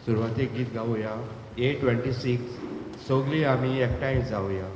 सुरवातेक गीत गावया 826. सगळीं आमी एकठांय जावया.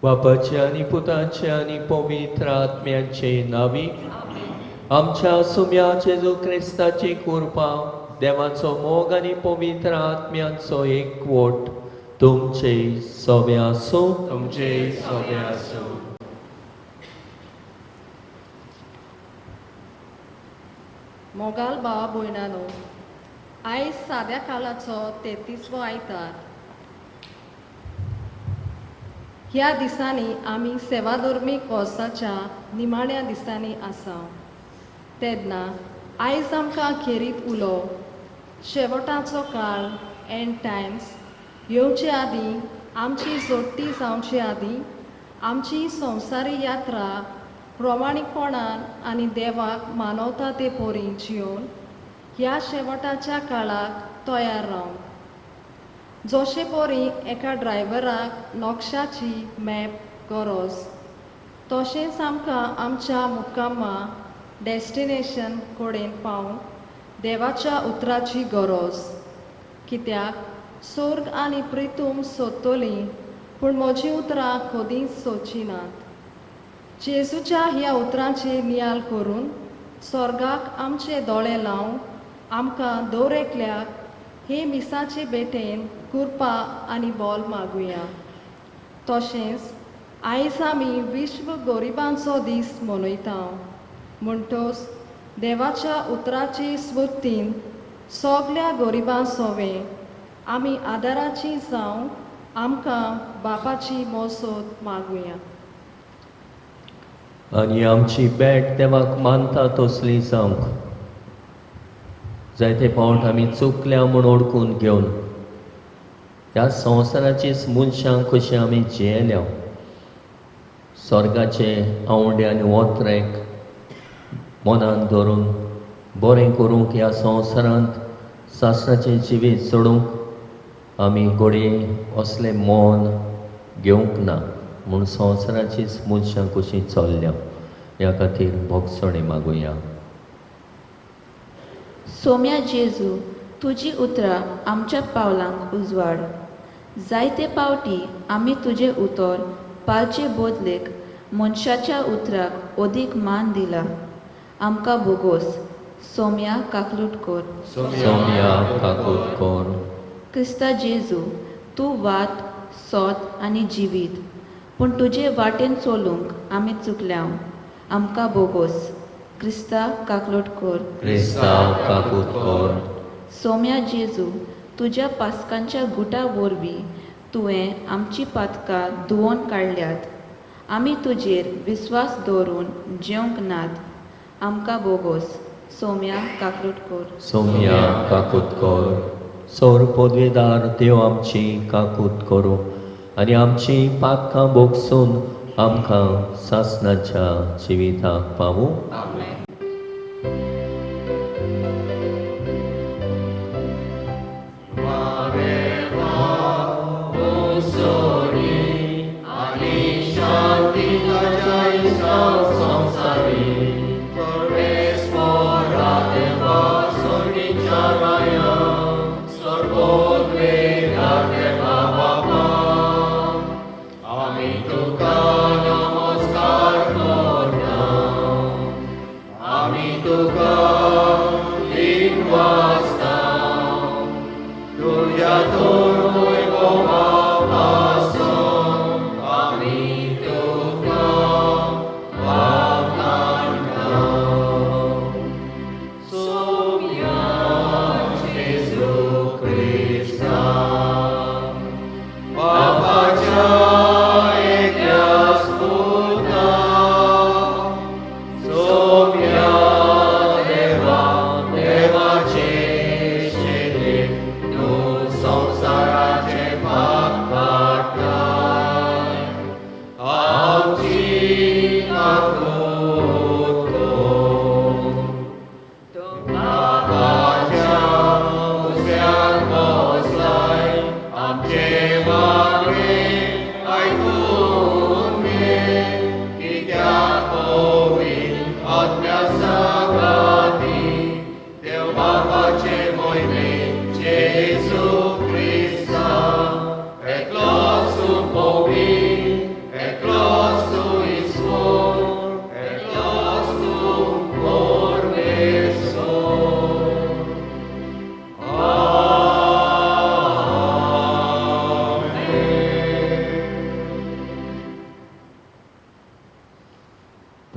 बापाचे आनी पुताचे आनी पवित्र आत्म्याचे नावी आमच्या सुम्या जेजू क्रिस्ताची कृपा, देवाचो मोग आनी पवित्र आत्म्याचो एकवट तुमचे सोबे आसूं. तुमचे सोबे आसूं. मोगाल भावा भयणानो, आयज साद्या काळाचो 33वो आयतार. ह्या दिसांनी आमी सेवाधर्मीक वर्साच्या निमाण्या दिसांनी आसा. तेन्ना आयज आमकां खेरीत उलो शेवटाचो काळ एंड टायम्स येवचे आदीं, आमची जोडटी जावचे आदीं, आमची संवसारी यात्रा प्रमाणीकपणान आनी देवाक मानवता ते परी जियोवन ह्या शेवटाच्या काळाक तयार रावन जशे परी एका ड्रायव्हराक नक्षाची मॅप गरज, तशेंच आमकां आमच्या मुक्कामा डेस्टिनेशन कडेन पावूंक देवाच्या उतराची गरज. कित्याक सोर्ग आनी प्रितूम सोदतलीं, पूण म्हजीं उतरां कदींच सोदचीं नात. जेजूच्या ह्या उतरांचेर नियाल करून स्वर्गाक आमचे दोळे लावन आमकां दर एकल्याक हे मिसाचे भेटेन कृपा आनी बोल मागुया. तशेंच आयज आमी विश्व गरिबांचो दीस मनयता, म्हणटच देवाच्या उतराचे स्फुर्तीन सगल्या गरिबां सोवे आमी आदाराची जावं आमकां बापाची मोसोद मागुया. आनी आमची भेट देवाक मानता तसली जावंक जायते फावट आमी चुकल्या म्हूण ओळखून घेवन ह्या संवसाराचीच मनशां कशी आमी जियेल्या, स्वर्गाचे आवंडे आनी ओतरेक मनान धरून बरें करूंक ह्या संवसारांत सासणाचें जिवीत चडूंक आमी घडये असलें मन घेवंक ना म्हूण संवसाराचीच मनशां कशीं चल्ल्या. ह्या खातीर भोगसणी मागुया. सोम्या जेजू, तुजी उतरां आमच्या पावलांक उजवाड. जायते पावटी आमी तुजें उतर पाळचे बदलेक मनशाच्या उतराक अदीक मान दिला. आमकां भोगोस. सोम्या काकलूट कर. सोम्या काकूट कर. क्रिस्ता जेजू, तूं वाट, सोत आनी जिवीत, पूण तुजे वाटेन चलूंक आमी चुकल्या. आमकां भोगोस. क्रिस्ता काकलूट कर. क्रिस्ता काकूट कर. सोम्या जेजू, तुज्या पास्कांच्या गुटा वरवीं तुवें आमची पातकां धुवोन काडल्यात. आमी तुजेर विस्वास दवरून जेवंक नात. आमकां भोगोस. सोम्या काकलूट कर. सोम्या काकूट कर. सौर पदवेदार देव आमची काकूट करूं आनी आमची पातकां भोगसून आमकां सासणाच्या जिविताक पावूं. Sorry.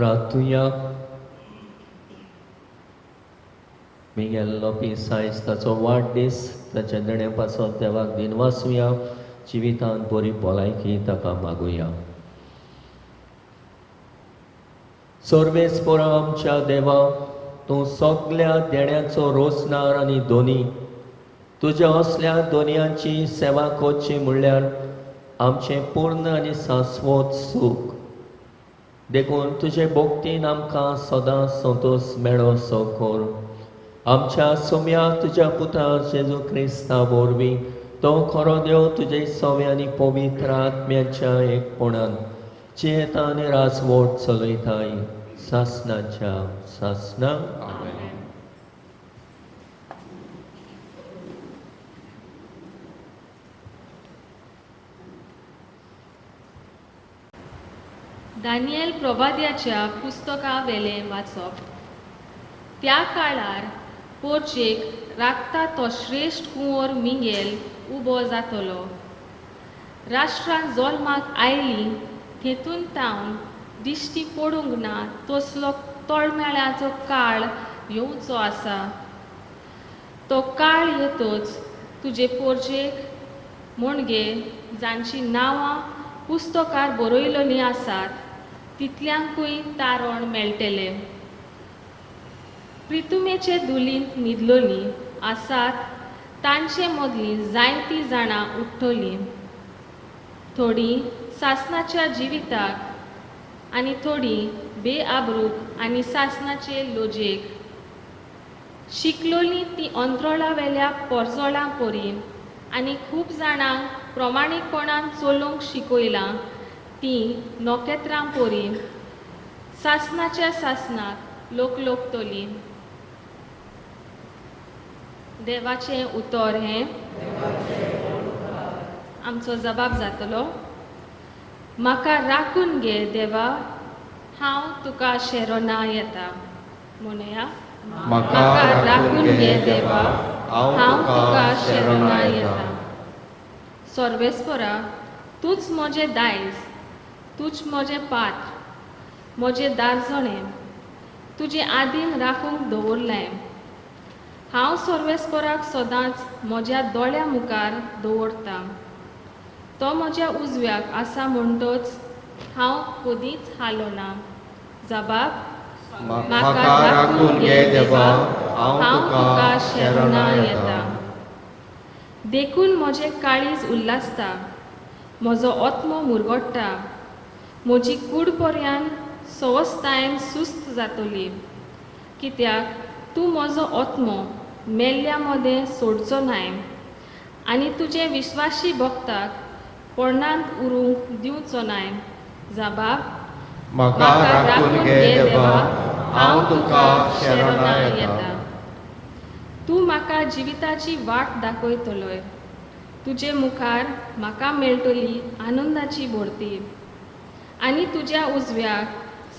प्रार्थुया. मिगेल लोपीस आयज ताचो वाडदीस, ताच्या देण्या पासत देवाक दिनवासुया. जिवितांत बरी भलायकी ताका मागुया. सर्वेस्पोरा आमच्या देवा, तूं सगल्या देण्याचो रोसणार आनी दोनी. तुज्या असल्या दोनयांची सेवा करची म्हणल्यार आमचें पूर्ण आनी शाश्वत सूख. देखून तुजे भक्तीन आमकां सदां संतोश मेळो सो कर. आमच्या सोम्या तुज्या पुता जेजू क्रिस्ता वरवीं तो खरो देव तुजे सवे आनी पवित्र आत्म्याच्या एकपणान जियेता आनी राजवट चलयताय सासनाच्या सासना. दानियल प्रवाद्याच्या पुस्तका वेलें वाचप. त्या काळार पोर्चेक राखता तो श्रेश्ठ कुंवर मिंगेल उबो जातलो. राष्ट्रां जल्माक आयलीं तेतून तावन दिश्टी पडूंक ना तसलो तळमेळ्याचो काळ येवचो आसा. तो काळ येतच तुजे पोर्चेक म्हणगे जांची नांवां पुस्तकार बरयलेलीं आसात तितल्यांकूय तारण मेळटलें. प्रितुमेचे दुलींत न्हिदलोलीं आसात तांचे मदलीं जायतीं जाणां उठ्ठलीं. थोडीं सासनाच्या जिविताक आनी थोडीं बेआबरूक आनी सासनाचे लोजेक. शिकलोलीं तीं अंत्रोळावेल्या पोरजोळां परी आनी खूब जाणांक प्रमाणीकपणान चलोवंक शिकयलां तीं नखेत्रां परी सासनाच्या सासनाक लोकलोकतली. देवाचें उतर हें आमचो जबाब जातलो. म्हाका राखून घे देवा, हांव तुका शेरोना येता. म्हणया, म्हाका राखून घे देवा, हांव तुका शेरोना येता. सर्वेस्परा, तूंच म्हजें दायज, तूंच म्हजें पात्र, म्हजें दारजणें तुजें आदीन राखूंक दवरलें. हांव सर्वेस्पराक सदांच म्हज्या दोळ्या मुखार दवरता. तो म्हज्या उजव्याक आसा म्हणटच हांव कदींच हालोना. जबाब, म्हाका राखून घे देवा, हांव तुका शेरोना येता. देखून म्हजें काळीज उल्हासता, म्हजो आत्मो मुरगट्टा, म्हजी कूड पर्यान सवस्तायेन सुस्त जातली. कित्याक तूं म्हजो आत्मो मेल्ल्या मदें सोडचो नाय आनी तुजें विश्वासी भक्ताक पोरणांत उरूंक दिवचो नाय. जबाब, म्हाका राखून घे देवा, हांव तुका शेरोना येता. तूं म्हाका जिविताची वाट दाखयतलोय. तुजे मुखार म्हाका मेळटली आनंदाची भरती आनी तुज्या उजव्याक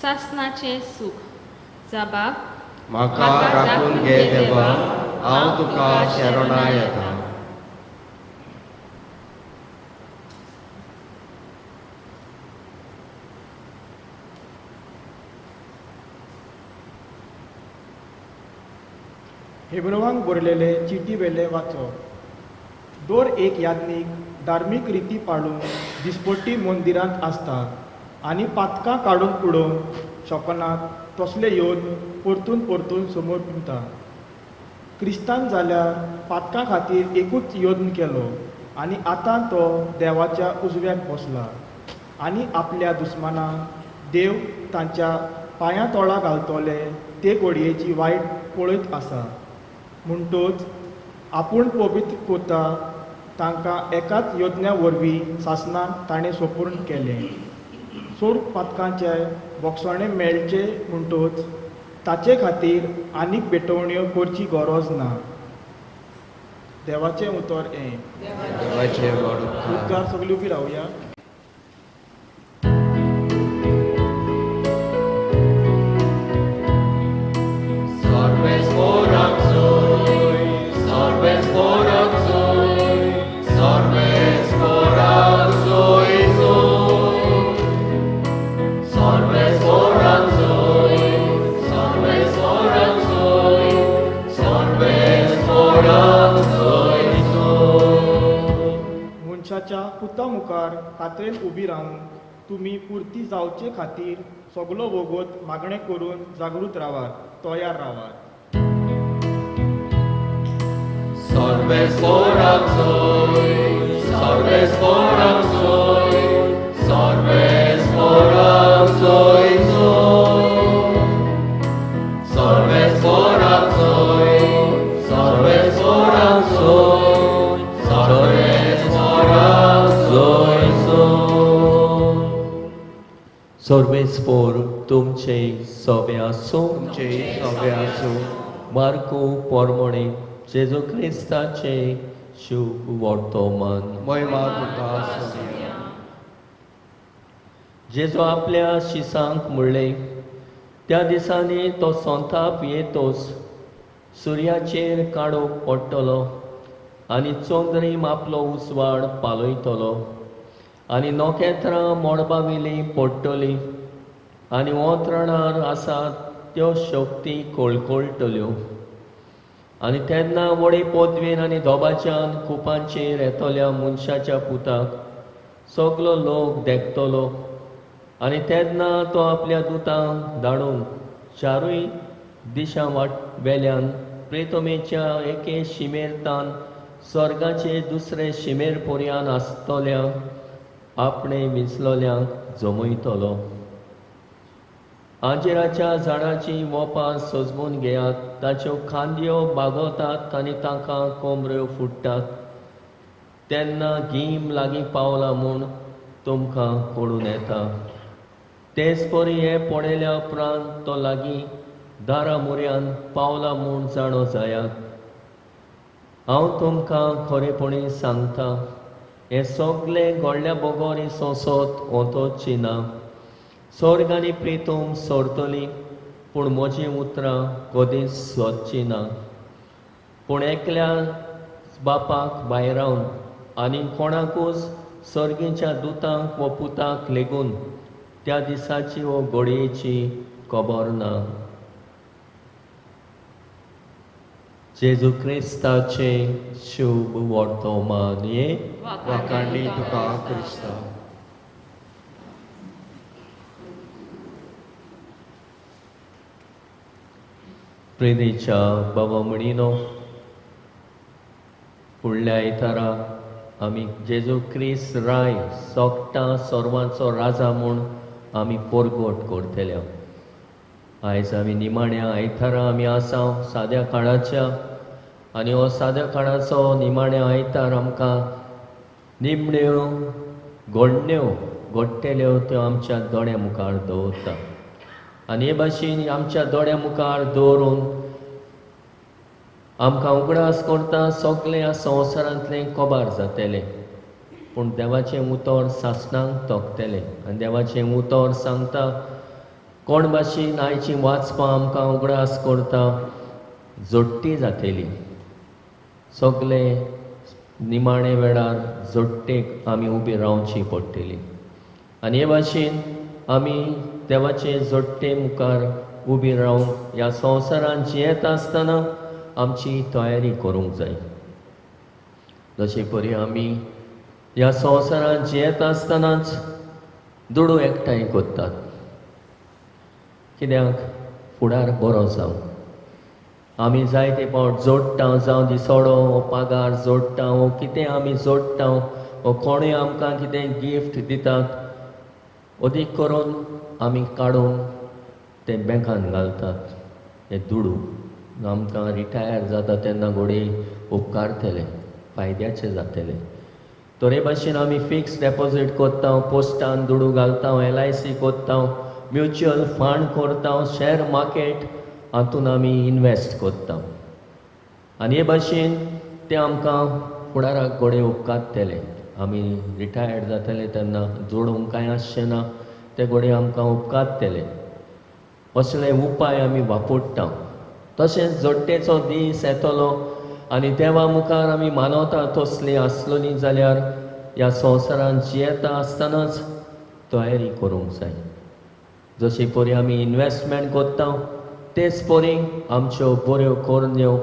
सासनाचें सूख. जबाब, म्हाका राखून घे देवा, हांव तुका शेरोना येता. हेब्रवांक बरयलेले चिटी वेले वाचप. दर एक याज्ञीक धार्मीक रिती पाळून दिसपट्टी मंदिरांत आसता आनी पातकां काडून उडोवंक शकनात तसले येवन परतून परतून समोर पिता. क्रिस्तान जाल्यार पातकां खातीर एकूच यत्न केलो आनी आतां तो देवाच्या उजव्याक बसला आनी आपल्या दुस्मानाक देव तांच्या पांयां तोळा घालतले ते घडयेची वायट पळयत आसा. म्हणटच आपूण पवित्र कोता तांकां एकाच यज्ञा वरवीं सासनाक ताणें सोपूर्ण केलें. सोड पातकांचे बोगसणें मेळचें म्हणटच ताचे खातीर आनीक भेटवण्यो करची गरज ना. देवाचें उतर हें. देवाचें व्हड उपकार. उपकार. सगळीं उबी रावया. Salve कात्रेन उबी रावूंक तुमी पुर्ती जावचे खातीर सगलो वोगोत मागणें करून जागृत रावात, तयार रावात. सर्वेस्पोर तुमचे सोबे आसूं. तुमचे सोबे आसूं. मार्को पोरमोणे जेजू क्रिस्ताचे शुभ वर्तमान. महिमा तुका आसूं. जेजू आपल्या शिसांक म्हणलें, त्या दिसांनी तो संताप येतोच सुर्याचेर काडूंक पडटलो आनी चंद्रीम आपलो उजवाड पालयतलो आनी नखेत्रां मळबावेलीं पडटलीं आनी ओंत्रणार आसात त्यो शक्ती कळकळटल्यो. आनी तेन्ना व्हडे पदवेन आनी दोबाच्यान कुपांचेर येतल्या मनशाच्या पुताक सगलो लोक देखतलो आनी तेन्ना तो आपल्या दुतांक धाडून चारूय दिशां वाट वेल्यान प्रेतमेच्या एके शिमेरतान स्वर्गाचे दुसरे शिमेर पर्यान आसतल्या आपणे विंचलोल्यांक जमयतलो. आंजेराच्या झाडाची वोपां सजमून घेयात, ताच्यो खांदयो बागवतात आनी तांकां कोमऱ्यो फुट्टात, तेन्ना गीम लागीं पावला म्हूण तुमकां कळून येता. तेच परी हें पळयल्या उपरांत तो लागीं दारा मुऱ्यान पावला म्हूण जाणो जायात. हांव तुमकां खरेपणी सांगता, हें सगलें घडल्या बगर ही संसद वतची ना. स्वर्ग आनी प्रेतम सोरतली, पूण म्हजीं उतरां कदींच सोदची ना. पूण एकल्या बापाक भायरावन आनी कोणाकूच सर्गीच्या दुतांक वा पुताक लेगून त्या दिसाची वो घडयेची खबर ना. जेजू क्रिस्ताचे शुभ वर्तमान. हे वाखाणणी तुका क्रिस्ता. प्रेरीच्या बाबा म्हणिनो, फुडल्या आयतारा आमी जेजू क्रिस्त राय सोगटा सर्वांचो राजा म्हूण आमी परगट करतले. आयज आमी निमाण्या आयतारा आमी आसा साद्या काळाच्या, आनी हो साद्या काळाचो निमाण्या आयतार आमकां निमण्यो घडण्यो घडटल्यो त्यो आमच्या दोळ्या मुखार दवरता आनी हे भाशेन आमच्या दोळ्या मुखार दवरून आमकां उगडास करता सगळें ह्या संवसारांतलें कबार जातलें, पूण देवाचें उतर सासणांक तोखतलें. आनी देवाचें उतर सांगता कोण भाशेन आयची वाचपां आमकां उगडास करता जोडटी जातली. सगळे निमाणे वेळार जोडटेक आमी उबी रावची पडटली आनी हे भाशेन आमी देवाचे जोडटे मुखार उबी रावंक ह्या संवसारांत जियेता आसतना आमची तयारी करूंक जाय. जशे परी आमी ह्या संवसारांत जियेता आसतनाच दुडू एकठांय करतात, कित्याक फुडार बरो जावं. आमी जायते फावट जोडटा, जावं दिसोडो वो पगार जोडटा वो कितें आमी जोडटा वो कोणूय आमकां कितें गिफ्ट दितात, अदीक करून आमी काडून ते बँकान घालतात. हे दुडू आमकां रिटायर जाता तेन्ना घोडये उपकारतले, फायद्याचे जातले. तर हे भाशेन आमी फिक्स डेपोजीट करता, पोस्टान दुडू घालता, LIC करता, म्युच्युअल फंड करता, शेअर मार्केट हातून आमी इनवेस्ट करता आनी हे भाशेन ते आमकां फुडाराक घोडये उपकारतले. आमी रिटायर्ड जातले तेन्ना जोडूंक कांय आसचें ना, ते घोडये आमकां उपकारतले. असले उपाय आमी वापरता. तशेंच जोडटेचो दीस येतलो आनी देवा मुखार आमी मानवता तसली आसलोली जाल्यार ह्या संवसारांत जियेता आसतनाच तयारी करूंक जाय. जशे परी आमी इनवेस्टमेंट करता तेच परी आमच्यो बऱ्यो करण्यो,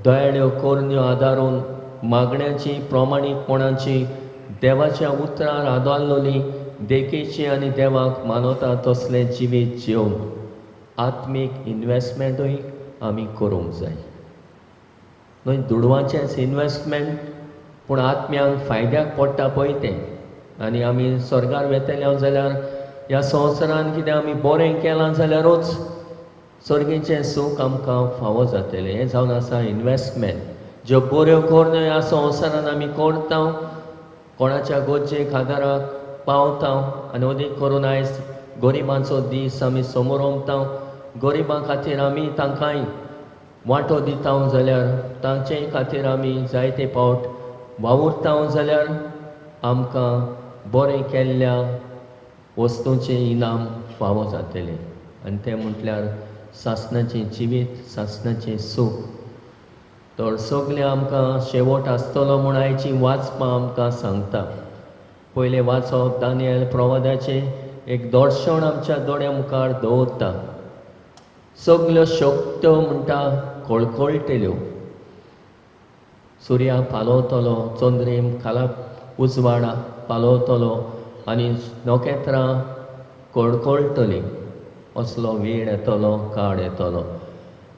दयाळ्यो करण्यो आदारून मागण्याची, प्रमाणीकपणाची देवाच्या उतरार आदारलोली देखीची आनी देवाक मानवता तसलें जिवीत जिवन आत्मीक इन्वेस्टमेंटूय आमी करूंक जाय. न्हय दुडवांचेंच इन्वेस्टमेंट, पूण आत्म्यांक फायद्याक पडटा पळय तें. आनी आमी स्वर्गार वेतले जाल्यार ह्या संवसारान कितें आमी बरें केलां जाल्यारूच स्वर्गीचें सूख आमकां फावो जातलें. हें जावन आसा इन्वेस्टमेंट. ज्यो बऱ्यो करण्यो ह्या संवसारान आमी करता, कोणाच्या गरजेक आदाराक पावता आनी अदीक करून आयज गरिबांचो दीस आमी समोरमता, गरिबां खातीर आमी तांकांय वांटो दिता जाल्यार तांचे खातीर आमी जायते पावट वावुरता जाल्यार आमकां बरें केल्ल्या वस्तूंचें इनाम फावो जातलें. आनी तें म्हटल्यार सासणाचें जिवीत, सासणाचें सूख. तर सगळें आमकां शेवट आसतलो म्हूण आयची वाचपां आमकां सांगता. पयलें वाचप दानियल प्रवादाचें एक दर्शन आमच्या दोळ्या मुखार दवरता. सगल्यो शक्त्यो म्हणटा कळकळटल्यो, सुर्या पालवतलो, चंद्रीम खाला उजवाडा पालवतलो आनी नखेत्रां कळकळटलीं. असलो वेळ येतलो, काळ येतलो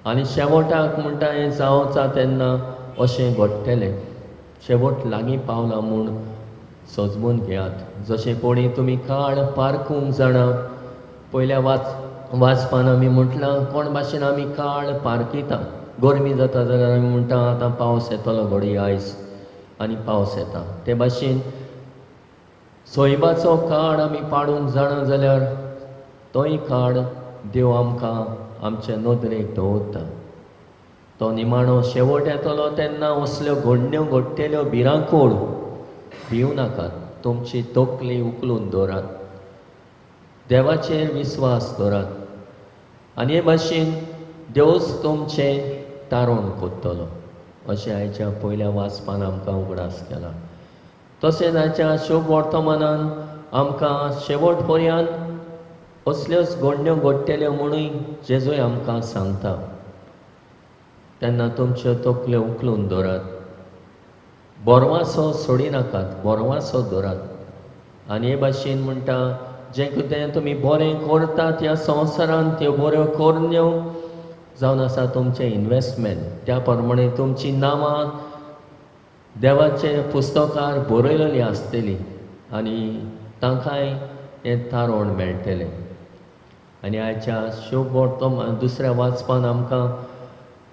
आनी शेवटाक म्हणटा हें जावचा तेन्ना अशें घडटलें. शेवट लागीं पावला म्हूण सजमून घेयात. जशें कोणी तुमी काळ पारखूंक जाणा, पयल्या वाचपान आमी म्हटलां कोण भाशेन आमी काळ पारखिता. गरमी जाता जाल्यार आमी म्हणटा आतां पावस येतलो घडये आयज, आनी पावस येता. ते भाशेन सैमाचो काळ आमी पाडूंक जाणा जाल्यार तोय काळ देव आमकां आमचे नदरेक दवरता. तो निमाणो शेवट येतलो तेन्ना असल्यो घडण्यो घडटल्यो भिरांकूळ. भिवू नाकात, तुमची तकली उखलून दवरात, देवाचेर विस्वास दवरात आनी हे भाशेन देवच तुमचें तारण करतलो. अशें आयच्या पयल्या वाचपान आमकां उगडास केला. तशेंच आयच्या शुभ वर्तमानान आमकां शेवट पर्यंत असल्योच घडण्यो घडटल्यो म्हणूय जेजूय आमकां सांगता. तेन्ना तुमच्यो तकल्यो उखलून दवरात, बोरवासो सोडिनाकात, बोरवासो दवरात. आनी हे भाशेन म्हणटा जें कितें तुमी बरें करतात ह्या संवसारांत त्यो बऱ्यो करण्यो जावन आसा तुमचें इन्वेस्टमेंट. त्या प्रमाणे तुमचीं नांवां देवाचे पुस्तकार बरयलेलीं आसतलीं आनी तांकांय हें तारण मेळटलें. आनी आयच्या शुभ वर्तमान दुसऱ्या वाचपान आमकां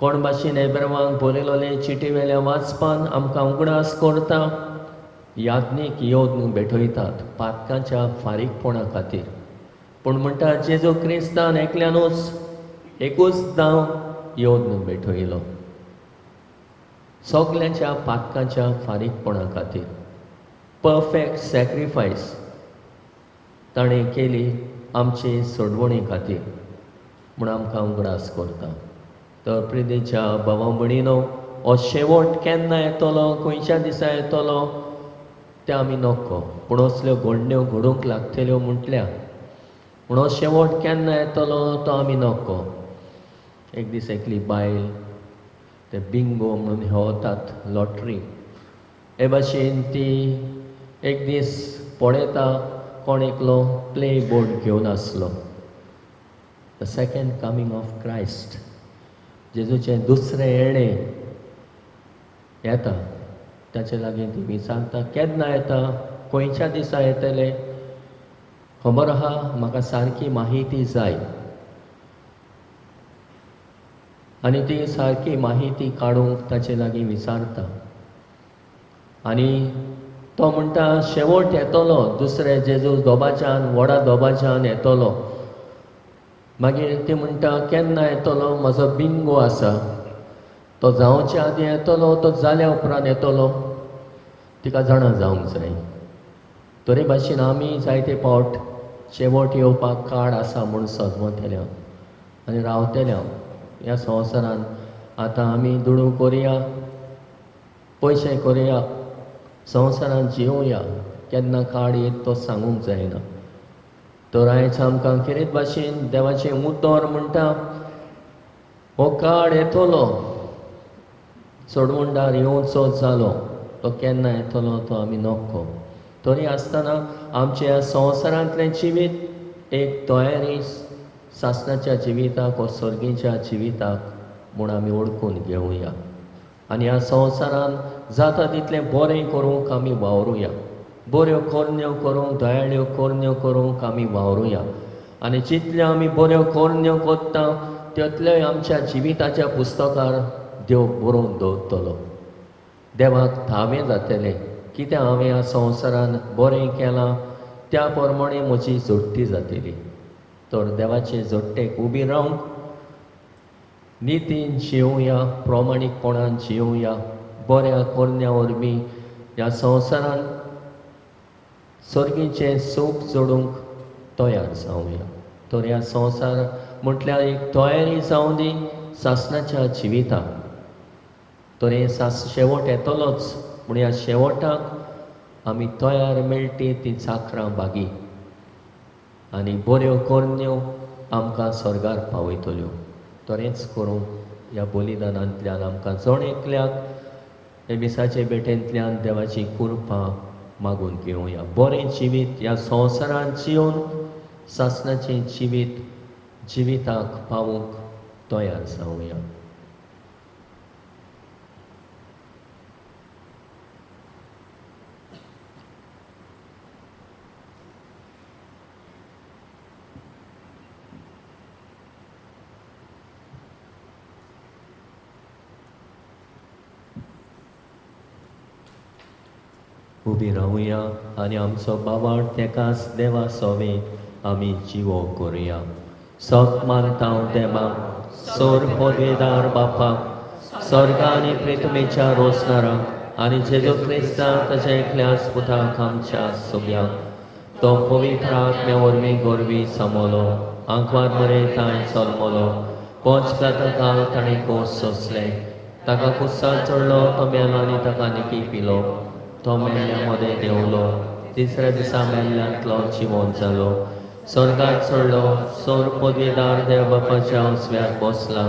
कोण भाशेन एब्रामाक बरयलेले चिटी वेल्या वाचपान आमकां उगडास करता, याज्ञीक येवन भेटयतात पातकांच्या फारीकपणा खातीर. पूण म्हणटा जेजू क्रिस्तान एकल्यानूच एकूच दाव येवन भेटयलो सगल्यांच्या पातकांच्या फारीकपणा खातीर. परफेक्ट सॅक्रिफायस ताणें केली आमचे सोडवणे खातीर म्हूण आमकां उगडास करता. तर प्रितीच्या भावा भयणीनो, हो शेवट केन्ना येतलो, खंयच्या दिसा येतलो तें आमी नको, पूण असल्यो घडण्यो घडूंक लागतल्यो म्हटल्या. पूण हो शेवट केन्ना येतलो तो आमी नको. एक दीस एकली बायल ते बिंगो म्हणून हेवतात लॉटरी, हे भाशेन ती एक दीस पळयता कोण एकलो प्ले बोर्ड घेवन आसलो. The second coming of Christ, जेजूचें दुसरें येणें येता. ताचे लागीं ती विचारता केन्ना येता, खंयच्या दिसा येतले, खबर आहा म्हाका सारकी माहिती जाय. आनी ती सारकी माहिती काडूंक ताचे लागीं विचारता आनी तो म्हणटा शेवट येतलो, दुसरे जेजू दोबाच्यान व्हडा दोबाच्यान येतलो. मागीर ती म्हणटा केन्ना येतलो, म्हजो बिंगो आसा, तो जावचे आदीं येतलो, तो जाल्या उपरांत येतलो. तिका जाणा जावंक जाय. तरी भाशेन आमी जायते फावट शेवट येवपाक काळ आसा म्हूण सजमतले आनी रावतले ह्या संवसारांत. आतां आमी दुडू करुया, पयशे करुया, संवसारांत जिवया, केन्ना काळ येत तो सांगूंक जायना. तर आयज आमकां खेरीत भाशेन देवाचें उतर म्हणटा हो काळ येतलो, सोडवणदार येवचो जालो, तो केन्ना येतलो तो आमी नको. तरी आसतना आमच्या ह्या संवसारांतलें जिवीत एक तयारी सासणाच्या जिविताक वा सर्गीच्या जिविताक म्हूण आमी वळखून घेवया आनी ह्या संवसारांत जाता तितलें बरें करूंक आमी वावरुया, बऱ्यो करण्यो करूंक, दयाळ्यो करण्यो करूंक आमी वावरुया. आनी जितल्यो आमी बऱ्यो करण्यो करता तितल्योय आमच्या जिविताच्या पुस्तकार देव बरोवन दवरतलो. देवाक थावें जातलें कितें हांवें ह्या संवसारान बरें केलां त्या प्रमाणे म्हजी जोडटी जातली. तर देवाचे जोडटेक उबी रावंक नितीन जिवया, प्रमाणीकपणान जिवया, बऱ्या करण्या वरवीं ह्या संवसारान सर्गीचें सूख जोडूंक तयार जावया. तर ह्या संवसार म्हटल्यार एक तयारी जावं दी सासणाच्या जिविताक. तर हें सास शेवट येतलोच, पूण ह्या शेवटाक आमी तयार मेळटी ती चाकरां बागी आनी बऱ्यो करण्यो आमकां स्वर्गार पावयतल्यो. तरेंच करूंक ह्या बलिदानांतल्यान आमकां जण एकल्याक हे मिसाचे भेटेंतल्यान देवाची कृपा मागून घेवया. बरें जिवीत ह्या संवसारांत जिवन सासणाचें जिवीत जिविताक पावूंक तयार जावया. उबी रावया आनी आमचो बाबाड तेकाच देवा सोवे आमी जिवो करुया. सत मानता देवाक, सोर पदवेदार बापाक, स्वर्ग आनी पृथ्वीच्या रोसणाराक आनी जेजू क्रिस्ताक ताच्या एकल्याच पुताक आमच्या सोब्याक, तो पवित्र आत्म्या वरवीं गोरवी समलो, आंकवार मरे ताणें जल्मलो, पोंच काल ताणें कोस सोंसले, ताका कुसार चडलो, तो मेलो आनी ताका निकी पिलो, तो मेल्ल्या मदें देंवलो, तिसऱ्या दिसा मेल्ल्यांतलो जिवोन जालो, स्वर्गात चडलो, सोर पदवेदार देव बापाच्या उजव्यार बसला,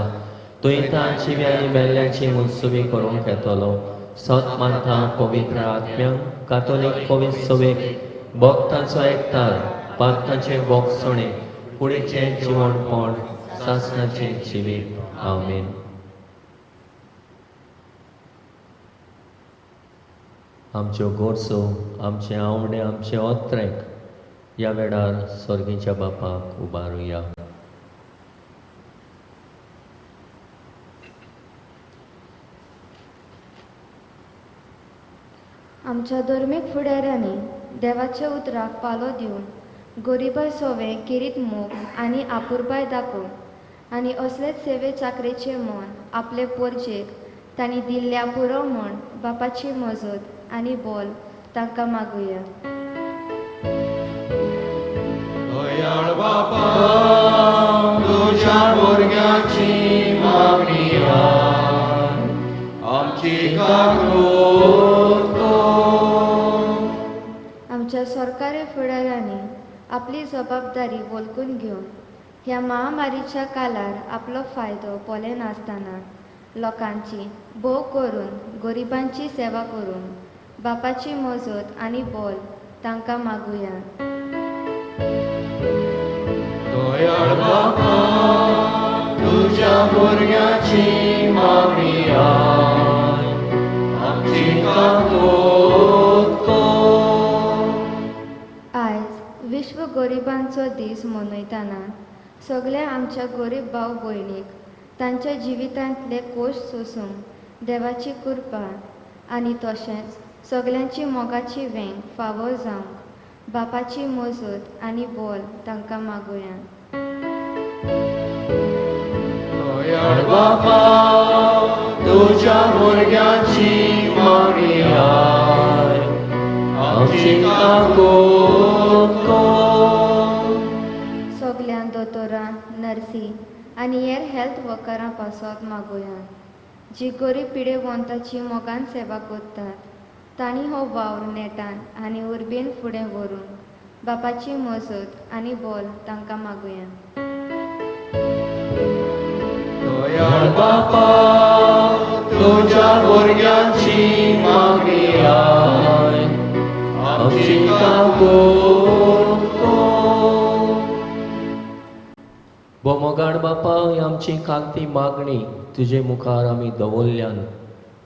थंय तांची आनी मेल्ल्याची मुत्सुबी करूंक येतलो. सत मानता पवित्र आत्म्यांक, कातोलीक पवित्र सभेक, भक्तांचो एकतार, पातकाचें भोगसणें, कुडीचें जिवणपण, सासणाचें जिवीत. आमेन. आमच्यो गोरसो, आमचे आवडे, आमचे ओत्रेक ह्या वेळार सर्गीच्या बापाक उबारुया. आमच्या धर्मीक फुडाऱ्यांनी देवाच्या उतराक पालो दिवन गरिबाय सोवे किरीत मोग आनी आपुरबाय दाखोवन आनी असलेच सेवे चाकरेचें मन आपले पोरजेक तांणी दिल्ल्या पुरो म्हण बापाची मजत आनी बोल तांकां मागुया. दयाळ बापा तुज्या भुरग्यांची मागणी आमची काकूत कर. आमच्या सरकारी फुडाऱ्यांनी आपली जबाबदारी वळखून घेवन ह्या महामारीच्या काळार आपलो फायदो पळयनासतना लोकांची भोव करून गरिबांची सेवा करूंक बापाची मजत आनी बोल तांकां मागुया. दयाळ बापा तुज्या भुरग्यांची मागणी आमची काकूत कर. आयज विश्व गरिबांचो दीस मनयतना सगळ्या आमच्या गरीब भाव भयणीक तांच्या जिवितांतले कोश सोसूंक देवाची कृपा आनी तशेंच सगल्यांची मोगाची वेंग फावो जावंक बापाची मजत आनी बोल तांकां मागुया. दयाळ बापा तुज्या भुरग्यांची मागणी आमची काकूत कर. सगल्या दोतोरां, नर्सी आनी हेर हेल्थ वर्करां पासत मागुया, जी गरीब पिडेवंताची मोगान सेवा करतात तांणी हो वावर नेटान आनी उर्बेन फुडें व्हरूंक बापाची मजत आनी बोल तांकां मागुया. दयाळ बापा तुज्या भुरग्यांची मागणी आमची आयकून बोमोगाड बापा, आमची कागदी मागणी तुजे मुखार आमी दवरल्यान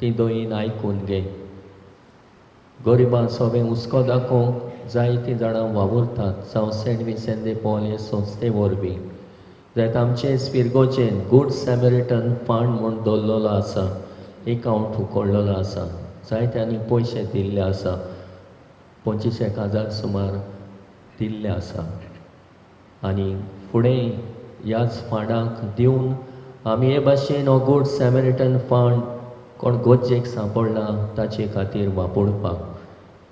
ती दोयीन आयकून घे. गरिबां सोबें हुस्को दाखोवंक जायतीं जाणां वावुरतात, जावं सेंट विसेंत दे पॉल हे संस्थे वरवीं, जायत आमचे स्पिरगोचेन गूड सॅमेरिटन फंड म्हूण दवरलेलो आसा, एकावंट उखडलेलो आसा, जायत्यांनी पयशे दिल्ले आसा, 25,000 सुमार दिल्ले आसा. आनी फुडें ह्याच फंडाक दिवन आमी हे भाशेन हो गूड सॅमेरिटन फंड कोण गरजेक सांपडला ताचे खातीर वापरपाक,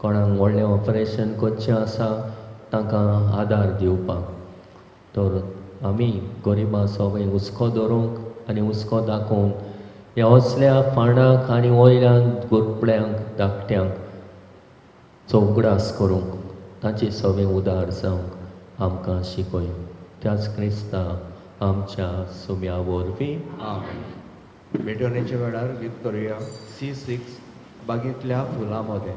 कोणाक व्हडलें ऑपरेशन करचें आसा तांकां आदार दिवपाक. तर आमी गरिबां सोबें हुस्को दवरूंक आनी हुस्को दाखोवंक ह्या असल्या फंडाक आनी वयल्यान गुरपड्यांक धाकट्यांक चौगडास करूंक तांचे सोबें उदार जावंक आमकां शिकय. त्याच क्रिस्ता आमच्या सुम्या वरवीं. आमेन. भेटवणेच्या वेळार गीत करूया C6 बागेंतल्या फुलां मदें.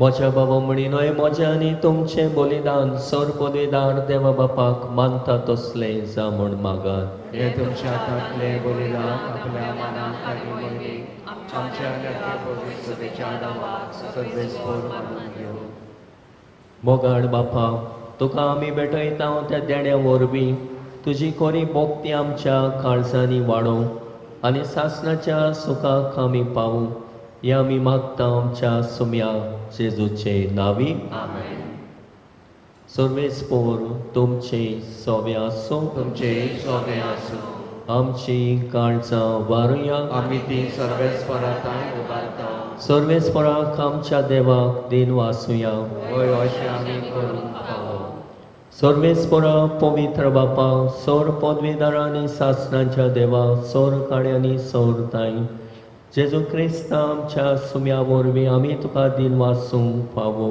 म्हज्या बाबा म्हणिनय म्हजें आनी तुमचें बलिदान सर बलिदान देवा बापाक मानता तसलें जा म्हूण मागात. हे तुमच्या हातांतलें बलिदान आपल्या मनाक आनी मोहिनीक आमच्या आनी पवित्र सभेच्या नांवाक सर्वेस्पोर मानून घेवं. मोगाळ बापा, तुका आमी भेटयता त्या देण्या वरवीं तुजी कोरी भक्ती आमच्या काळजांनी वाडोवं आनी सासणाच्या सुखाक आमी पावूं, हे आमी मागता आमच्या सुम्या जेजूचे नांवी. आमेन. सर्वेस्पोर तुमचे सोवे आसूं. तुमचे सोवे आसूं. आमची काळजां वारुया. आमी ती सर्वेस्पराताय उबारता. सर्वेस्पराक आमच्या देवाक दिन वासुया. वय अशें आमी करूंक फावो. सर्वेस्परा पवित्र बापा, सौर पदवीदारांनी सासणाच्या देवा, सौर काड्यांनी सौर ताई जेजू क्रिस्ता आमच्या सुम्या वरवीं आमी तुका दिन वासूंक फावो.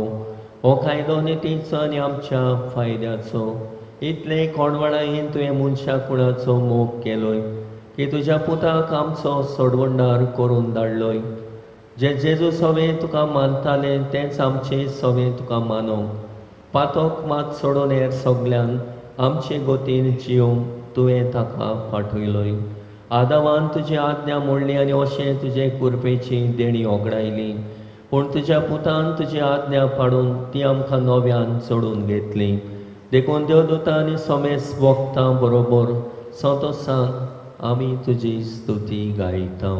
हो कायदो नितीचो आनी आमच्या फायद्याचो. इतले कोणवणायेन तुवें मनशा कुणाचो मोग केलोय की तुज्या पुताक आमचो सोडवणदार करून धाडलोय. जे जेजू सवें तुका मानताले तेंच आमचे सवें तुका मानोवंक, पातोक मात सोडून हेर सगल्यान आमचे गोतीन जियोंक तुवें ताका पाठयलोय. आदावान तुजी आज्ञा मोडली आनी अशें तुजे कुरपेची देणी ओगडायली, पूण तुज्या पुतान तुजी आज्ञा पाडून ती आमकां नव्यान चडून घेतली. देखून देवदूतां आनी समेस वखदां बरोबर संतोसान आमी तुजी स्तुती गायता.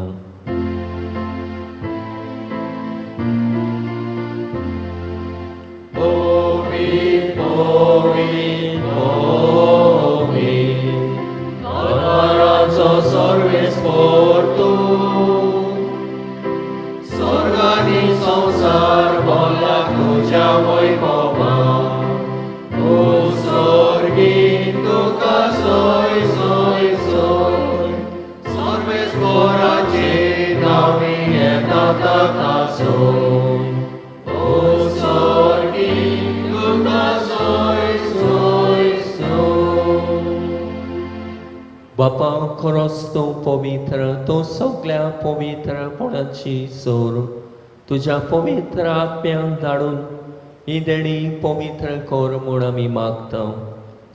संसार भरला तुज्या बापा खरोच तूं पवित्र, तूं सगळ्या पवित्रपणाची सोर. तुज्या पवित्र आत्म्यांक धाडून ही देणी पवित्र कर म्हूण आमी मागता.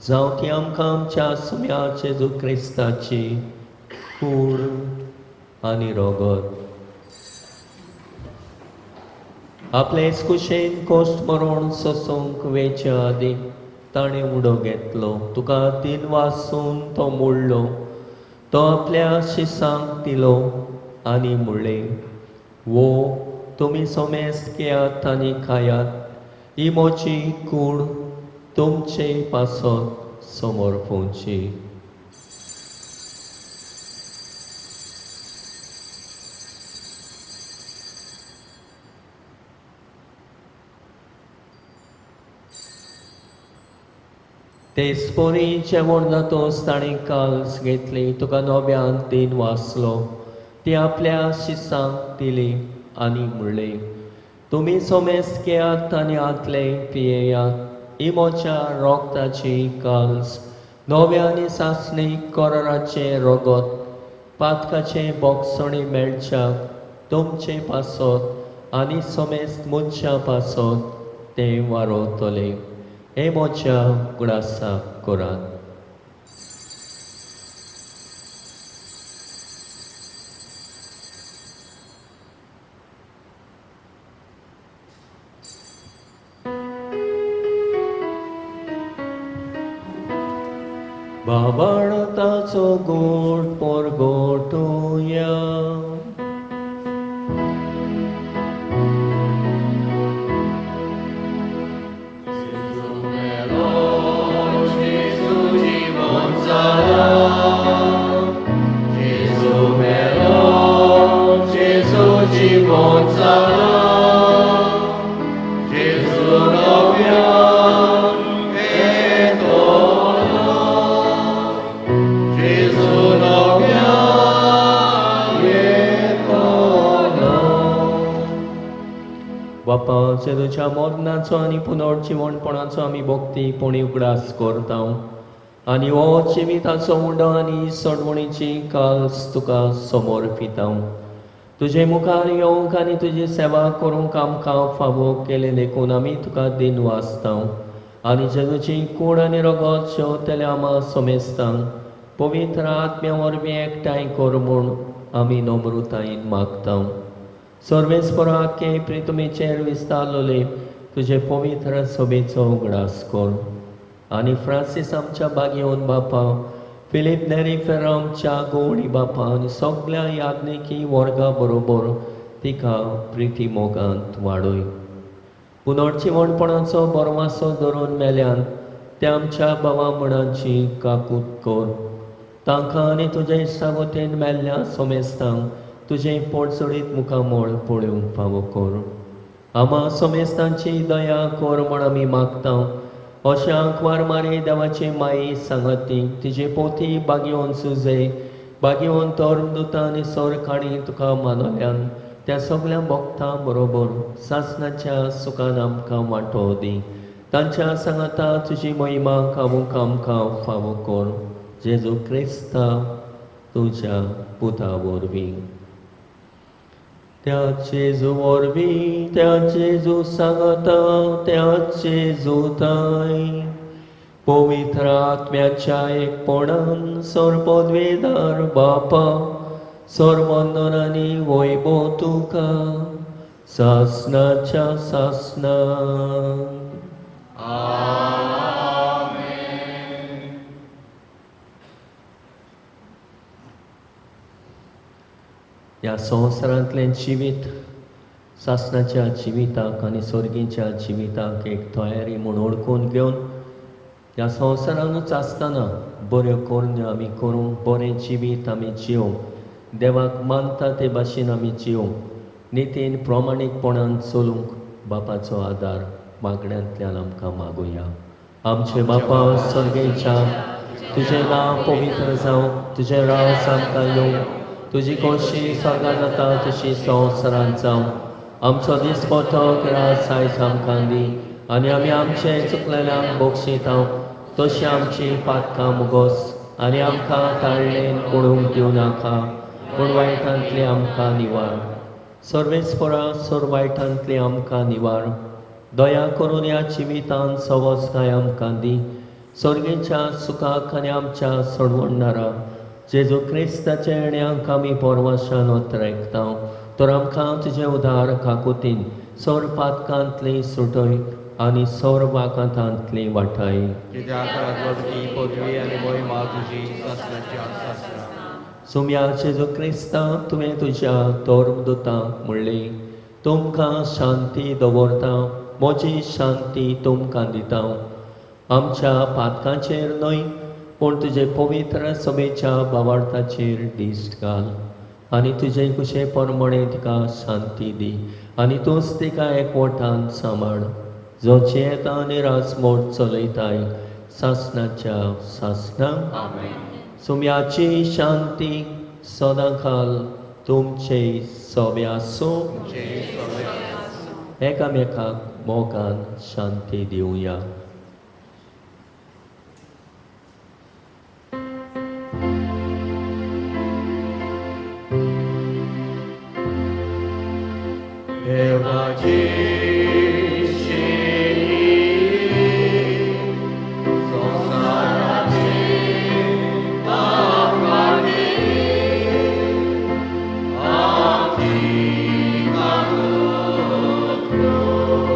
जावं ती आमकां आमच्या सुम्या जेजू क्रिस्ताची कूड आनी रगत. आपले कुशेन कोश्ट मरण सोसूंक वेचे आदीं ताणें उडो घेतलो. तुका तीन वासून तो मोडलो. तो आपल्या शिसांक दिलो आनी म्हणलें, वो तुमी सोमेस्त घेयात आनी खायात, ही म्हजी कूड तुमचे पासत समर्पूंची. तेच परी जेवण जातोच ताणें काल्स घेतली, तुका नव्यान तीन वाचलो, ती आपल्या शिसांक दिली आनी म्हणलें, तुमी सोमेस्त घेयात आनी आतले पियेयात, ही म्हज्या रोगताची काल्स, नव्या आनी सासणी कराराचें रगत, पातकाचें बोगसणी मेळच्याक तुमचे पासत आनी सोमेस्त मनशां पासत तें वारोवतलें. हे म्हज्या उगडासाक करात. बाबाळताचो गोड परगोटुया. बापा, जेजूच्या मरणाचो आनी पुनर्जिवणपणाचो आमी भक्ती पुणी उगडास करता आनी हो जिविताचो उंडो आनी सोडवणीची काल्स तुका समर्पिता. तुजे मुखार येवंक आनी तुजी सेवा करूंक आमकां फावो केलें देखून आमी तुका दिन वाचता आनी जेजूची कूड आनी रगत शेवतल्या आमा समेस्तांक पवित्र आत्म्या वरवीं एकठांय कर म्हूण आमी नम्रतायेन मागता. सर्वेस्पराके प्रितुमेचेर विस्तारलोले तुजे पवित्र सभेचो उगडास कर आनी फ्रांसीस आमच्या बागेवन बापा, फिलीप नेरी फेरामच्या गोवणी बापा आनी सगळ्या याज्ञिकी वर्गा बरोबर तिका प्रिती मोगांत वाडय. पुनर्जिवणपणाचो बरवासो धरून मेल्यान त्या आमच्या भावा म्हणाची काकूत कर. तांकां आनी तुजे इश्टागोतेन मेल्ल्या सोमेस्तांक तुजें पोटसोडीत मुखामळ पळोवंक फावो कर. आमा सोमेस्तांची दया कर म्हूण आमी मागता. अशें आंकवार मारी देवाची माई सांगती, तिजे पोथी बागेवन सुजे बागेवन धर्मदुतां आनी सरकाणी तुका मानल्यान त्या सगळ्या भक्तां बरोबर सासणाच्या सुखान आमकां वांटो दी. तांच्या सांगाता तुजी महिमा खावूंक आमकां फावो कर. जेजू क्रिस्ता तुज्या पुता वरवीं. त्या जेजू वरवीं, त्या जेजू सांगता, त्या जेजूताय पवित्र आत्म्याच्या एकपणान सर्वपदवेदार बापा, सर्वंदन आनी वैभव तुका सासणाच्या सासणा. ह्या संवसारांतलें जिवीत सासणाच्या जिविताक आनी सर्गीच्या जिविताक एक तयारी म्हूण ओळखून घेवन ह्या संवसारानूच आसतना बऱ्यो करण्यो आमी करूंक, बरें जिवीत आमी जिवंक, देवाक मानता ते भाशेन आमी जिवंक, नितीन प्रमाणीकपणान चलूंक बापाचो आदार मागण्यांतल्यान आमकां मागुया. आमचे बापा सर्गेच्या, तुजें नांव पवित्र जावं, तुजें राज आमकां येवं, तुजी खोशी स्वर्गांत जाता तशी संवसारांत जावं. आमचो दिसपटो रास आयज आमकां दी आनी आमी आमचे चुकलेल्यांक बक्षिता तशी आमची पातकां मुगोस आनी आमकां ताळणेन पडूंक दिवं नाका, पूण वायटांतले आमकां निवार. सर्वेस्परा सोर वायटांतले आमकां निवार. दया करून ह्या जिवितान सवसकाय आमकां दी. सर्गेच्या सुखाक आनी आमच्या सोडवणदारा जेजू क्रिस्ताच्या येण्याक आमी परवाशान ओतरेकता. तर आमकां तुजें उदार काकुतीन सोर पातकांतली सुटय आनी सोर वाकांतांतली वाटाय. कित्याक राजवटकी पदवी आनी महिमा तुजी सासणाच्या सासणा. सुम्या जेजू क्रिस्ता, तुवें तुज्या धर्मदुतांक म्हणली, तुमकां शांती दवरता, म्हजी शांती तुमकां दिता. आमच्या पातकांचेर न्हय, पूण तुजे पवित्र सभेच्या भावार्थाचेर दिश्ट घाल आनी तुजे कुशे प्रमाणे तिका शांती दी आनी तूंच तिका एकवटान सांबाळ, जो जियेता आनी राजमोट चलयताय सासणाच्या सासणाक. सुम्याची शांती सदांकाल तुमचे सोबे आसूं. एकामेकाक मोगान शांती दिवया. देवाची शेरी संवसाराचे पाप काडपी आमची काकूट कर,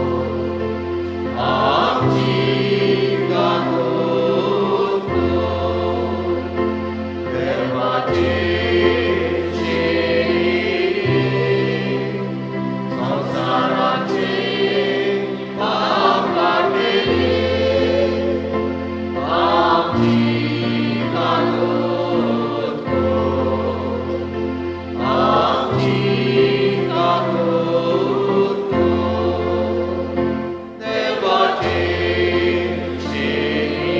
आमची काकूट कर. देवाची शेरी संवसाराचे पाप काडपी आमची काकूट कर, आमची काकूट कर. देवाची शेरी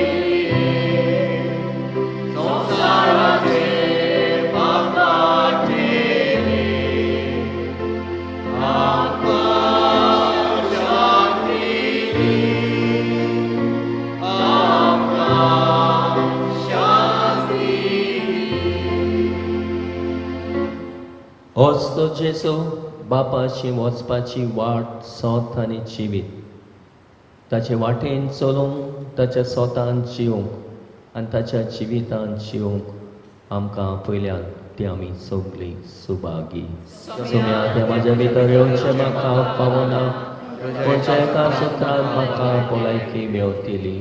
संवसाराचे पाप काडपी आमकां शांती दी, आमकां शांती दी. होच तो जेजू बापाशी वचपाची वाट, सोत आनी जिवीत. ताचे वाटेन चलूंक, ताच्या सोतान जिवंक आनी ताच्या जिवितान जिवंक आमकां पयल्यान ती आमी सगळीं सुभागी. सुम्या ते म्हाज्या भितर येवचें म्हाका पावना, पूण एका सुत्रान म्हाका भलायकी मेवतली.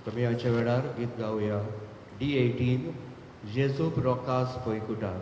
कमियाच्या वेळार गीत गावया D18 जेजू रोकास पयकुटा.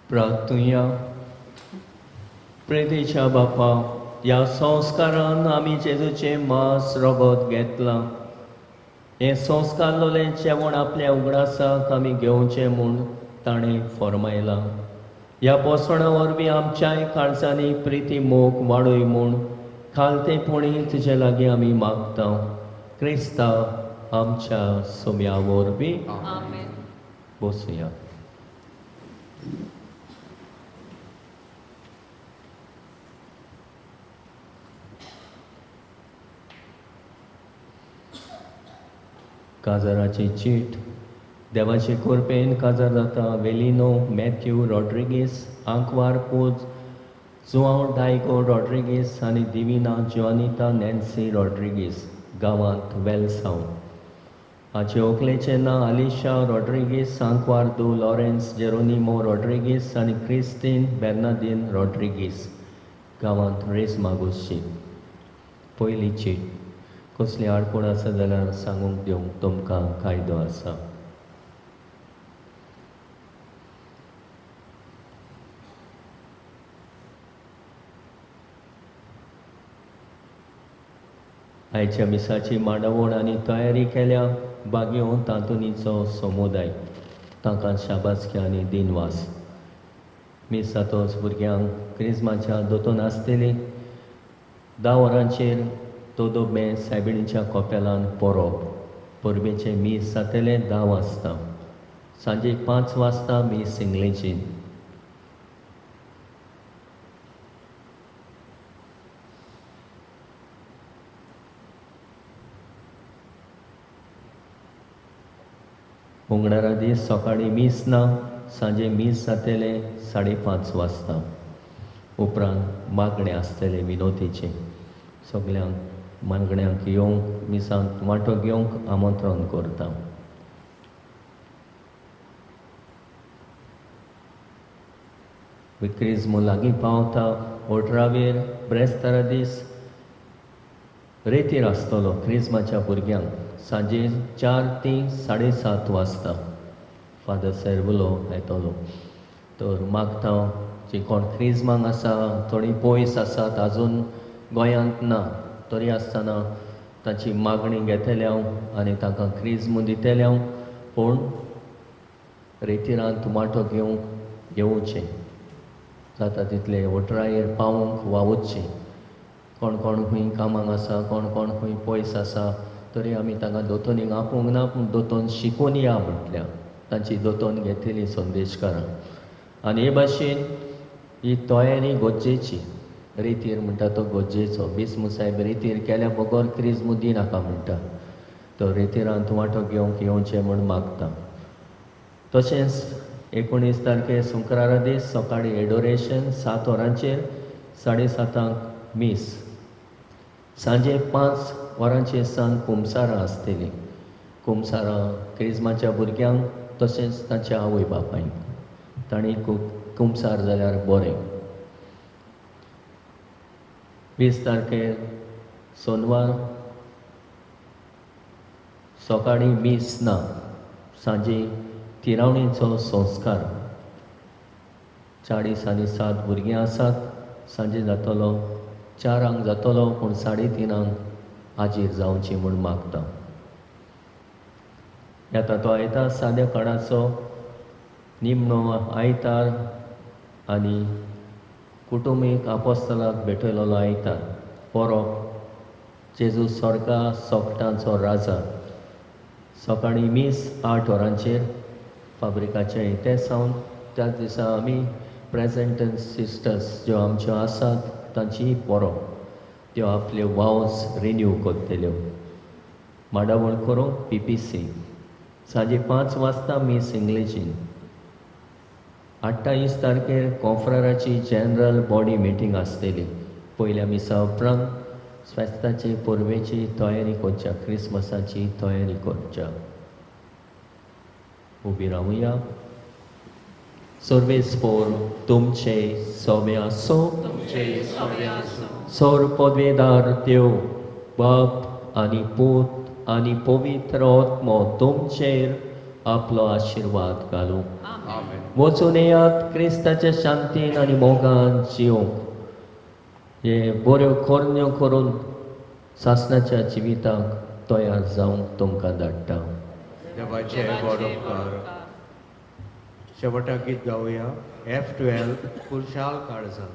प्रार्थुया. प्रेतेच्या बापा, ह्या संस्कारान आमी जेजूचें मांस रगत घेतलां. हें संस्कारलें जेवण आपल्या उगडासाक आमी घेवचें म्हूण ताणें फर्मायलां. ह्या पोसवणा वरवीं आमच्याय काळजांनी प्रिती मोग वाडय म्हूण खालतेपणी तुजे लागीं आमी मागता. क्रिस्ता आमच्या सोम्या वरवीं. बसुया. काजाराची चीट. देवाचे कृपेन काजार जाता वेलिनो मॅथ्यू रॉड्रिगीस, आंकवार पूज जुआंव डायगो रॉड्रिगीस आनी दिविना जोआनिता नॅन्सी रॉड्रिगीस, गांवांत वेलसांव. हाचे व्हंकलेचें नांव आलिशा रॉड्रिगीस, आंकवार दू लॉरेन्स जेरोनिमो रॉड्रिगीस आनी क्रिस्टीन बेर्नादीन रॉड्रिगीस, गांवांत रेस मागोशी. पयली चीट. कसली आडखळ आसा जाल्यार सांगूंक दिवंक तुमकां कायदो आसा. आयच्या मिसाची मांडावळ आनी तयारी केल्या बागयो तांतुनीचो समुदाय, तांकां शाबासकी आनी दिनवास. मीस जातोच भुरग्यांक क्रिजमाच्या दोतोन आसतली. 10 वरांचेर तोदोबे सायबिणीच्या कोपेलान परब परबेचें मीस जातलें 10 वाजता. सांजे 5 वाजता मीस इंग्लिशीन. मंगळारा दीस सकाळीं मीस ना, सांजे मीस जातलें 5:30 वाजता. उपरांत मागणें आसतलें विनोदीचें. सगल्यांक मागण्यांक येवंक मिसांत वांटो घेवंक आमंत्रण करता. क्रिज्म लागीं पावता. 18वेर ब्रेस्तारा दीस रेतीर आसतलो क्रिज्माच्या भुरग्यांक सांजे 4 ते 7:30 वाजता फादर सेर्वुलो येतलो. तर मागता जी कोण क्रिज्मांक आसा, थोडीं पयस आसात, आजून गोंयांत ना, तरी आसतना ताची मागणी घेतले हांव आनी तांकां क्रिज्म दितले हांव, पूण रेतिरांत वांटो घेवंक येवचें. जाता तितले ओटरायेर पावूंक वावुरचें. कोण कोण खंय कामाक आसा, कोण कोण खंय पयस आसा, तरी आमी तांकां दोतोनीक आपोवंक ना, पूण दोतोन शिकून या म्हटल्या तांची दोतोन घेतलेली संदेशकारां. आनी हे भाशेन ही तयारी गरजेची. रेतीर म्हणटा तो गरजेचो. बिस्मू सायब रेतीर केल्या बगर क्रिज्मू दिनाका म्हणटा, तो रेतिरांत वांटो घेवंक येवचें म्हूण मागता. तशेंच 19 तारखे शुक्रारा दीस सकाळीं एडोरेशन 7 वरांचेर, 7:30 मीस, सांजे 5 वरांचेर सावन कुमसारां आसतलीं. कुमसारां क्रिज्माच्या भुरग्यांक तशेंच तांच्या आवय बापायक, तांणी कुमसार जाल्यार बरें. 20 तारखेर सोनवार सकाळीं मीस ना, सांजे तिरावणीचो संस्कार. 40 आनी 7 भुरगीं आसात. सांजे जातलो 4 जातलो, पूण 3:30 हाजीर जावची म्हूण मागता. येता तो आयतार साद्या काळाचो निमणो आयतार आनी कुटुंबीक आपोस्तलाक भेटयलेलो आयतार. परब जेजू स्वर्गा सोगटांचो राजा. सकाळीं मीस 8 वरांचेर फाब्रिकाच्या इतें सावन. त्याच दिसा आमी प्रेजेंट सिस्टर्स ज्यो आमच्यो आसात तांची परब, त्यो आपल्यो वावज रिन्यू करतल्यो. माडावळ करूंक PPC. सांजे 5 वाजता मीस इंग्लिशीन. 28 तारखेर कॉफ्राराची जनरल बॉडी मिटींग आसतली. पयल्या मिसा उपरांत फेस्ताचे परबेची तयारी करच्या, क्रिसमसाची तयारी करच्या. उबी रावया. सर्वेस्पोर तुमचे सोबे आसो. सौर पदवेदार देव बाप आनी पूत आनी पवित्र आत्मो तुमचेर आपलो आशिर्वाद घालूं. वचून येयात क्रिस्ताच्या शांतीन आनी मोगान जिवंक. हे बऱ्यो करण्यो करून सासणाच्या जिविताक तयार जावंक तुमकां धाडटा. देवाचे बरो उपकार. शेवटाक गीत गावया F12 खुशाल काळजान.